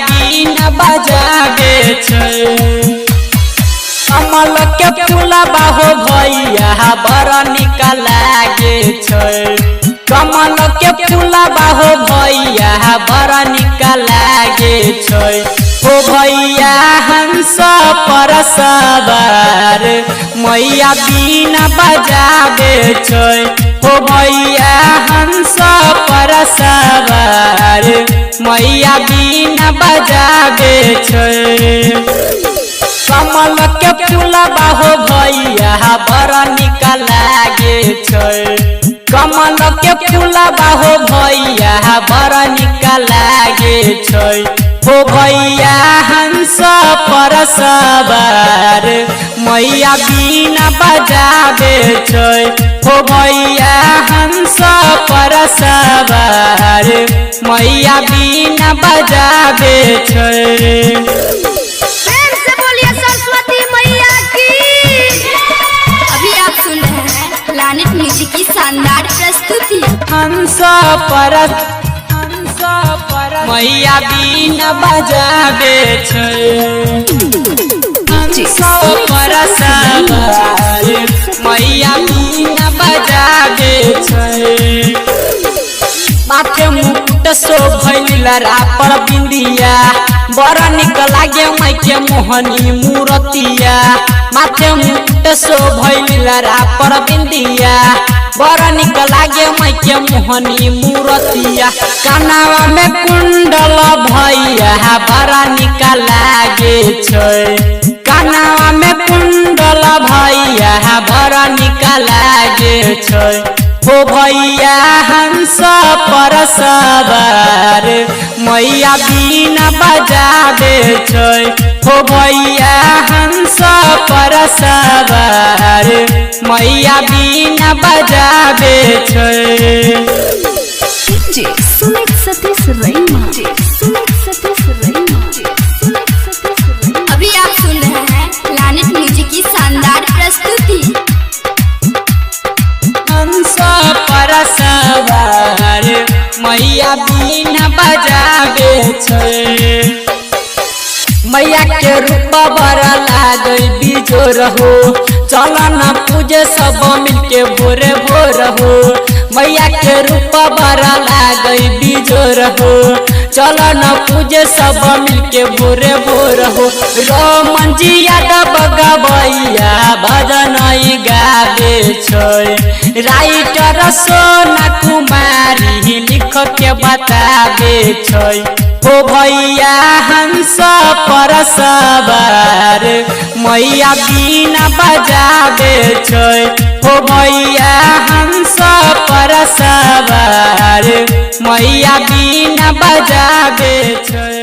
बीना बजाबे छै। कमल के फूलबा हो भैया बड़ निक लागे छै। कमल के फूलबा हो भैया बड़ निक लागे छै। हो भैया हंस पर सवार मैया बीना बजाबे छै। हो भैया हंस पर सवार मैया बीना बजाबे छै। कमल के फूलबा हो भैया बड़ निक लागे छै। कमल के फूलबा हो भैया बड़ निक लागे छै। हो भैया हंस पर सवार मैया बीना बजाबे छै। हो भैया हंस पर सवार मैया बीना बजाबे छै। प्रेम से बोलिए सरस्वती मैया की। अभी आप सुन रहे हैं प्लानिट म्यूजिक की शानदार प्रस्तुति। हंस पर मैया बीना बजाबे छै। हंस पर सवार मैया बीना बजाबे छै। माथे मुकुट शोभैल पर बिंदिया बड़ निक लागे माई के मोहनी मूरतिया। माथे मुकुट शोभैल पर बिंदिया बड़ निक लागे माई के मोहनी मूरतिया। कानवा में कुंडल भैया बड़ निक लागे छै। कानवा में कुंडल भैया बड़ निक लागे छै। हो भैया हंस पर सवार मैया बीना बजाबे छै। हो भैया हंस पर सवार मैया बीना बजाबे छै। डीजे सुमित सतीश रैमा, सुमित सतीश रैमा, सुमित सतीश रैमा। अभी आप सुन रहे हैं प्लानिट म्यूजिक की शानदार प्रस्तुति। हंस पर सवार मैया बीना बजाबे छै। मैया के रूप बड़ लागै बिजोर हो, चल न पूजे सब मिलके भोरे भोर हो। मैया के रूप बड़ लागै बिजोर हो, चल न पूजे सब मिलके भोरे भोर हो। रोमन जी यादव गबैया भजन गाबे छै। राइटर सोना कुमारी लिख के बताबे छै। हो भैया हंस पर सवार मैया बीना बजाबे छै। हो भैया हंस पर सवार मैया बीना बजाबे छै।